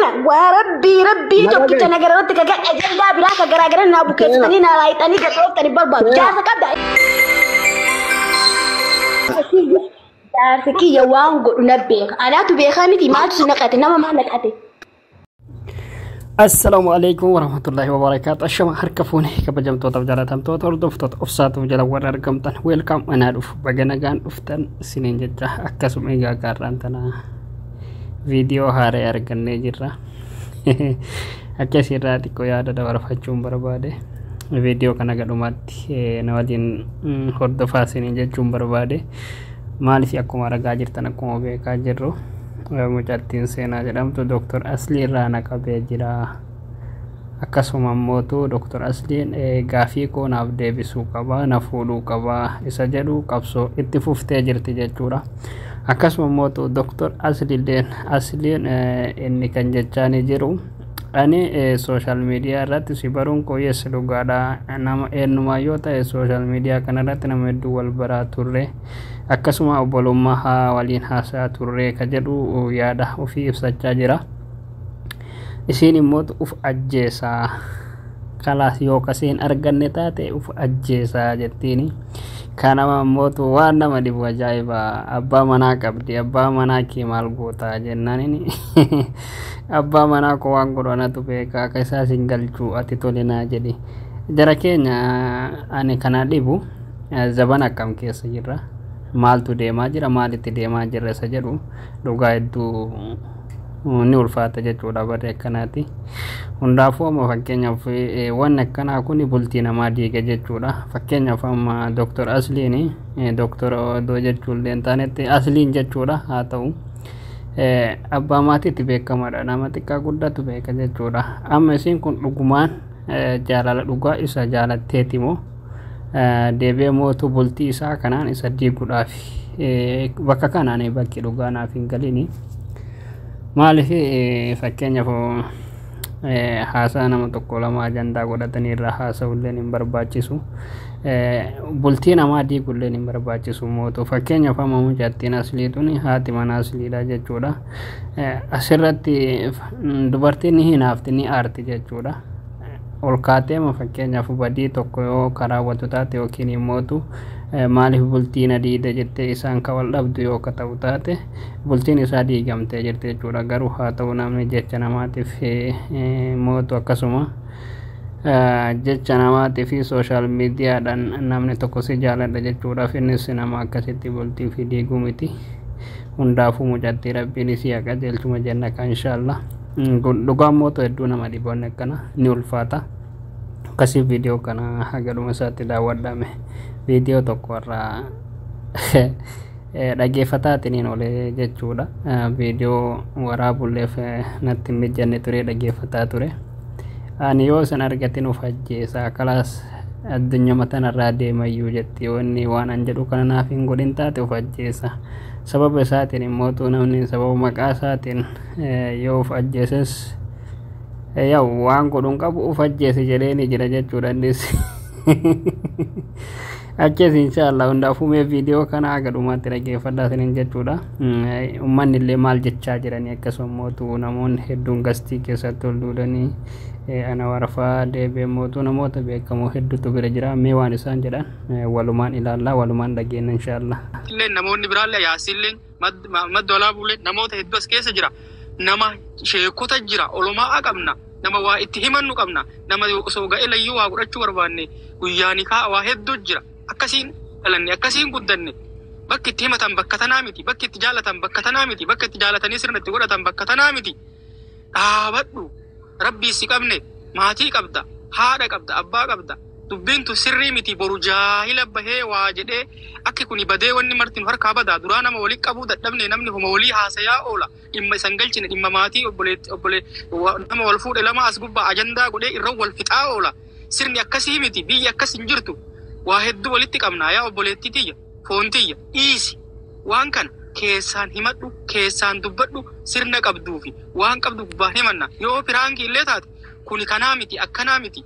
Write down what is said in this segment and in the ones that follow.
Seena waa rabbii rabbii Na tokkicha dhaga'i. nagara irratti kaga ajandaa biraa ka garaagara naa Seena. bukeessitanii naa laayixanii gadhooftanii barbaadu. Seena. Jaarsa qabda. Jaarsi kiyya waan godhu na beeka. Anaatu beekaa miti maaltu si naqate nama maal naqate? Assalaamu alaikum warahmatullahi wabarakaatu. Ashama harka fuune kabajamtootaaf jaalatamtoota hordoftoota obsaatuuf jala warra argamtan welcome anaa dhufu baga nagaan dhuftan isiniin jecha akkasuma egaa gaarraan tana viidiyoo haaraa argannee jirra. Akkasirraa xiqqoo yaada dabarfachuun barbaade viidiyoo kana gadhumaatti na waliin hordofaa isiniin jechuun barbaade maaliif akkuma argaa jirtan akkuma beekaa jirru mucattiin seenaa jedhamtu Dr. Aslii irraa na qabee jira. Akkasuma immoo Dr. Asliin gaafii koo naaf deebisuu qaba, na fuudhuu qaba isa jedhu qabsoo itti fuftee jirti jechuudha. Akkasuma immoo Dr. Asliin Asliin inni kan jechaanii jiru ani social media irratti si baruun koo yes dhugaadha. Nama eenyumaa yoo ta'e social media kanarratti nama hedduu wal baraa turre. Akkasuma obbolummaa haa waliin haasaa turre ka jedhu yaada ofii ibsachaa jira. Isiin immoo uf ajjeesaa kalaas yoo kaseen arganne taate uf ajjeesaa jettiini. Kanama immoo waan nama dhibu ajaa'iba abbaa manaa qabdi abbaa manaa kee maal gootaa jennaanini abbaa manaa koo waan godhu anatu beeka akka isaa sin galchuu ati tolinaa jedhi. Jara keenya ani kana dhibu zabana akkam keessa jirra maaltu deemaa jira maalitti deemaa jirra isa jedhu dhugaa hedduu ni ulfaata jechuudha barri akkanaati. Hundaafuu amma fakkeenyaaf wanni akkanaa kun bultii namaa diiga jechuudha. Fakkeenyaaf amma Dr. Asliin Dr. Odoo jechuullee hin taanetti Asliin jechuudha haa ta'u. Abbaa maatiitti beekamaadha nama xiqqaa guddatu beeka jechuudha. Amma isiin kun dhugumaan jaalala dhugaa isa jaalatteeti moo deebi'ee mootu bultii isaa kanaan isa diiguudhaaf bakka kanaan bakki dhugaa naaf hin galini. Maaliif fakkeenyaaf haasaa nama tokko lama ajandaa godhatanii irraa haasa'ulleen hin barbaachisu. Bultii namaa diigulleen hin barbaachisu mootu. Fakkeenyaaf amma mucattiin aslii tuni haati manaa asliidha jechuudha. Asirratti dubartiin ni hinaafti ni aarti jechuudha. Ol kaateema fakkeenyaaf badii tokko yoo karaawwatu taate yookiin immootu maaliif bultii na diida jettee isaan ka wal dhabdu yoo ka ta'u taate bultiin isaa diigamtee jirti jechuudha. Garuu haa ta'u namni jecha namaatiif mootu akkasuma jecha namaatii fi social miidiyaadhaan namni tokko si jaaladha jechuudhaaf innis nama akkasitti bultii fi diiguu miti. Hundaafuu mucattii rabbiin isii haa qajeelchuma jenna ka inshaallah. Dhugaan mootu hedduu nama dhiboonni akkana ni ulfaata. Akkasii viidiyoo kana haga dhuma isaatti daawwadhame viidiyoo tokko irraa dhaggeeffataatiin olee jechuudha. Viidiyoo waraabulleef natti hin mijanne ture dhaggeeffataa ture. Ani yoo isin argatin of ajjeesa kalaas addunyaa tanarraa deemayyuu jetti yoo inni waan an jedhu kana naaf hin godhin taate of ajjeesa. Sababa isaatiin immoo namni sababa maqaa isaatiin yoo of ajjeeses yaa'u waan godhuun qabu of ajjeese jedhee ni jira jechuudha innis. Akkas inshaallah hundaafuu mee viidiyoo kana haga dhumaatti dhaggeeffadhaa isiniin jechuudha. Uummanni illee maal jechaa jiranii akkasuma mootu namoonni hedduun gastii keessatti ol duudanii ana warfaa deebi'ee mootu namoota beekamoo hedduutu bira jira. Mee waan isaan jedhan walumaan ilaallaa walumaan dhageenya inshaallah. Illee namoonni biraallee yaasiillee madda walaabullee namoota hedduu as keessa jira. Nama sheekota jira olomaa qabna. Nama waa itti himannu qabna. Nama osoo ga'elayyuu waa godhachuu barbaanne guyyaa nikaa waa hedduu jira. Akkasiin dhalanne akkasiin guddanne bakki itti himatan bakka tanaa miti. Bakki itti jaalatan bakka tanaa miti. Bakka itti jaalatanii sirna itti godhatan bakka tanaa miti. Dhaabadhu rabbii si qabne maatii qabda haadha qabda abbaa qabda. Dubbiin tun sirrii miti boru jaahila bahee waa jedhee akki kuni badee wanni martin harkaa badaa duraa nama walii qabuu dadhabne namni homa walii haasayaa oola dhimma isan galchine dhimma maatii obbolee nama wal fuudhe lama as gubbaa ajandaa godhee irra wal fixaa oola sirni akkasii miti biyyi akkas hin jirtu waa hedduu walitti qabnaa yaa obboleettii tiyya foon tiyya dhiisi waan kana keessaan himadhu keessaan dubbadhu sirna qabduufi waan qabdu gubbaan himanna yoo piraankii illee taate kuni kanaa miti akkanaa miti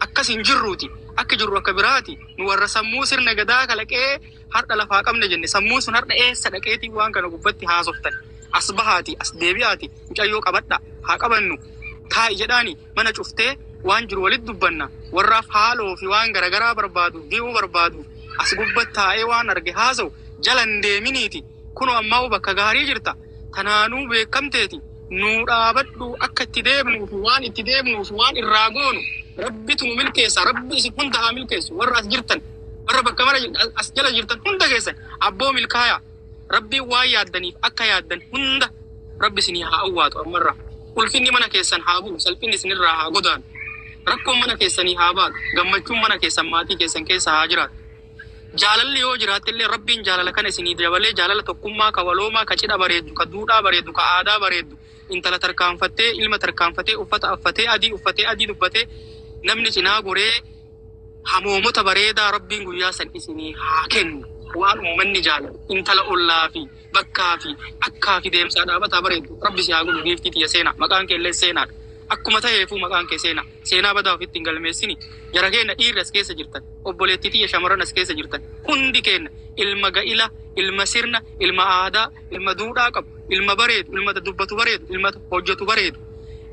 akkas hin jirruuti akka jirru akka biraati nu warra sammuu sirna gadaa kalaqee har'a lafaa qabne jenne sammuun sun har'a eessa dhaqeetii waan kana gubbatti haasoftan As bahaati, as deebi'aati, mucayyoo qabadha, haa qabannu. Taa'i jedhaani mana cuftee waan jiru walitti dubbanna. Warraaf haaloo fi waan garagaraa barbaadu, view barbaadu, as gubbatti taa'ee waan arge haasa'u jala hin deeminiiti. Kunoo ammaa bakka gaarii jirta. Tanaanuu beekamteeti. Nuu dhaabadhu akka itti deemnuuf waan itti deemnuuf waan irraa goonu rabbitu nu milkeessa. Rabbi isin hunda haa milkeessu. Warra as jirtan, warra bakka mara as jala jirtan hunda keessan abboo milkaaya. Rabbiin waan yaaddaniif akka yaaddan hunda rabbi isinii haa awwaatu ammarra. Ulfinni mana keessan haa bu'u, salphinni isinirraa haa godaanu. Rakkoon mana keessanii haa baatu, gammachuun mana keessan maatii keessan keessa haa jiraatu. Jaalalli yoo jiraatte illee rabbiin jaalala kana isinii dabalee jaalala tokkummaa ka waloomaa ka cidha bareeddu ka duudhaa bareeddu ka aadaa bareeddu intala tarkaanfattee ilma tarkaanfatee uffata affatee adii uffatee adii dubbatee namni cinaa goree hamoomota bareedaa rabbiin guyyaa san isinii haa kennu. Waan uummanni jaalatu intala ollaa fi bakkaa fi akkaa fi deemsaa dhaabataa bareeddu rabbi si haa godhu giiftii tiyya seenaa maqaan kee illee seenaadha. Akkuma ta'eefuu maqaan kee seenaa seenaa badaa ofitti hin galmeessini jara keenya dhiirri as keessa jirtan obboleettii tiyya shamarran as keessa jirtan hundi keenya ilma ga'ila ilma sirna ilma aadaa ilma duudhaa qabu ilma bareedu ilma dubbatu bareedu ilma hojjetu bareedu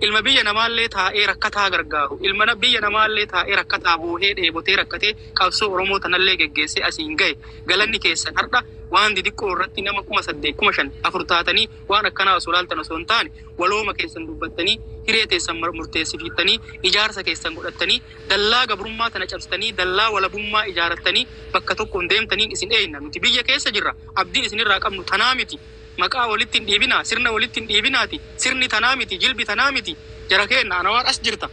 ilma biyya namaallee taa'ee rakkataa gargaaru ilma biyya namaallee taa'ee rakkataa boohee dheebotee rakkatee qabsoo Oromoo tanallee geggeessee asiin gahe galanni keessan har'a waan didiqqoo irratti nama 8,000 5,000 4 taatanii waan akkanaa osoo laaltan osoo hin taane walooma keessan dubbattanii hiree teessan murteessifiittanii ijaarsa keessan godhattanii dallaa gabrummaa tana cabsitanii dallaa walabummaa ijaarattanii bakka tokkoon deemtaniin isin eeyna nuti biyya keessa jirra abdiin isinirraa qabnu tanaa miti. Maqaa walitti hin dhiibinaa, sirna walitti hin dhiibinaati, sirni tanaa miti, jilbi tanaa miti. Jara keenna Anawaar as jirta.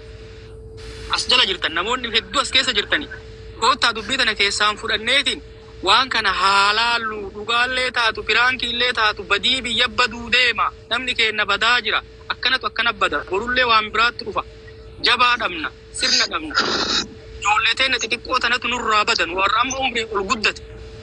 As jala jirtan namoonni hedduu as keessa jirtani. Koottaa dubbii tana keessaan fudhanneetiin waan kana haa laallu dhugaallee taatu piraankiillee taatu badii biyya baduu deema. Namni keenna badaa jira. Akkanatu akkana bada. Borullee waan biraatti dhufa. Jabaa dhabna, sirna dhabna. Ijoollee teenna xixiqqoo tanatu nurraa badan warra amma umriin ol guddate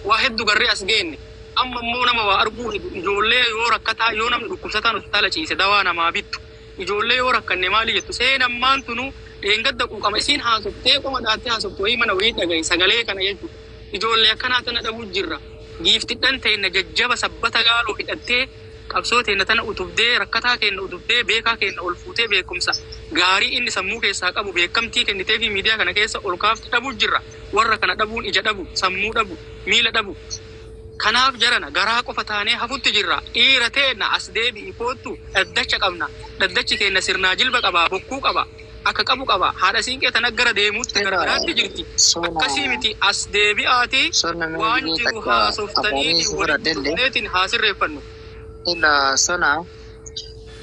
waa hedduu garree as geenne. Amma immoo nama waa arguu hedu ijoollee yoo rakkataa yoo namni dhukkubsataan hospitaala ciise dawaa namaa bittu. Ijoollee yoo rakkanne maali jettu seenammaan tunu dheengadda quuqama isiin haasoftee qoma dhaattee haasoftu wayii mana wayii dhagaye sagalee kana jechuudha. Ijoollee akkanaa tana dhabuu jirra. Giiftidhan teenna jajjaba sabbata gaaloo hidhattee qabsoo teenna tana utubdee rakkataa keenna utubdee beekaa keenna ol fuutee beekumsa gaarii inni sammuu keessaa qabu beekamtii kennitee fi miidiyaa kana keessa ol kaaftu dhabuu jirra. Warra kana dhabuun ija dhabu, sammuu dhabu, miila dhabu. Kanaaf jarana garaa qofa taanee hafutti jirra. Dhiira teenna as deebi'i koottu dhaddacha qabna. Dhaddachi keenna sirnaa jilba qaba, bokkuu qaba, akka qabu qaba. Haadha siinqee tana gara deemuutti gara biraatti jirti. Akkasii miti as deebi'aati waan jiru haasoftaniiti walitti dhufneetiin haa sirreeffannu.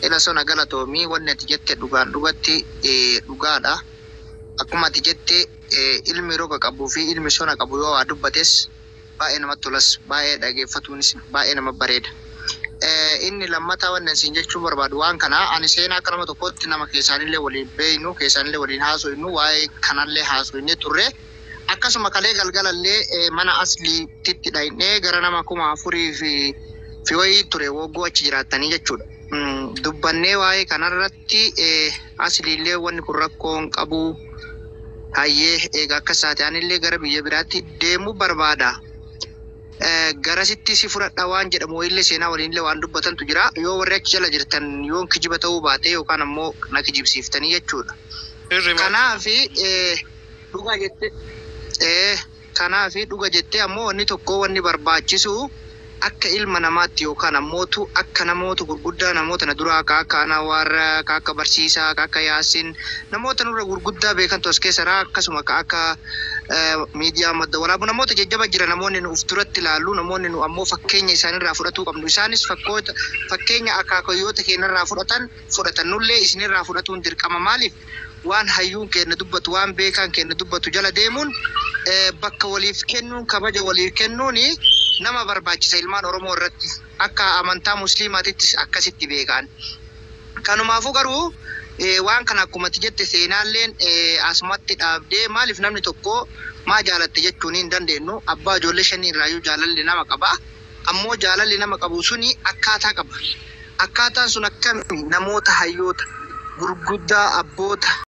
Ila sona galatoomii wanni ati jette dhugaan dhugatti dhugaadha. Akkuma ati jette ilmi roga qabuu fi ilmi sona qabu yoo waa dubbates baay'ee namatti tolas baay'ee dhageeffatuunis baay'ee nama bareeda. Inni lammataa wanni isin jechuu barbaadu waan kana ani seenaa akka nama tokkotti nama keessaanillee waliin beeynu keessaanillee waliin haasofnu waa'ee kanallee haasofnee turre. Akkasuma kalee galgalallee mana asliitti dhahinee gara nama 4,000 fi wayii ture woggoo achi jiraattanii jechuudha. Dubbannee waa'ee kanarratti asliillee wanni kun rakkoo hin qabu. Hayyee egaa akka isaati anillee gara biyya biraatti deemuu barbaada. Garasitti si fudhadha waan jedhamu wayiillee seenaa waliinillee waan dubbatantu jira. Yoo warri achi jala jirtan yoon kijiba ta'uu baate yookaan ammoo na kijibsiiftanii jechuudha. Kanaafi dhuga jette kanaafi dhuga jettee ammoo wanni tokko wanni barbaachisu akka ilma namaatti yookaan ammootu akka namoota gurguddaa namoota na duraa akka Anawaar akka Barsiisaa akka Yaasin namoota nurra gurguddaa beekantu as keessa jira akkasuma akka miidiyaa madda walaabuu namoota jajjaba jira namoonni nu uf duratti ilaallu namoonni nu ammoo fakkeenya isaanirraa fudhatuu qabnu isaanis fakkeenya akaakayyoota keenyarraa fudhatan nullee isinirraa fudhatuun dirqama maaliif waan hayyuun keenya dubbatu waan beekaan keenya dubbatu jala deemuun bakka waliif kennuun kabaja waliif kennuun nama barbaachisa ilmaan Oromoo irratti akka amantaa musliimaatittis akkasitti beekan. Kanumaafuu garuu waan kana akkuma ati jette seenaalleen asumatti dhaabdee maaliif namni tokko maa jaalatte jechuun hin dandeenyu abbaa ijoollee shanii irraayyuu jaalalli nama qaba. Ammoo jaalalli nama qabu suni akkaataa qaba. Akkaataan sun akkami namoota hayyoota gurguddaa abboota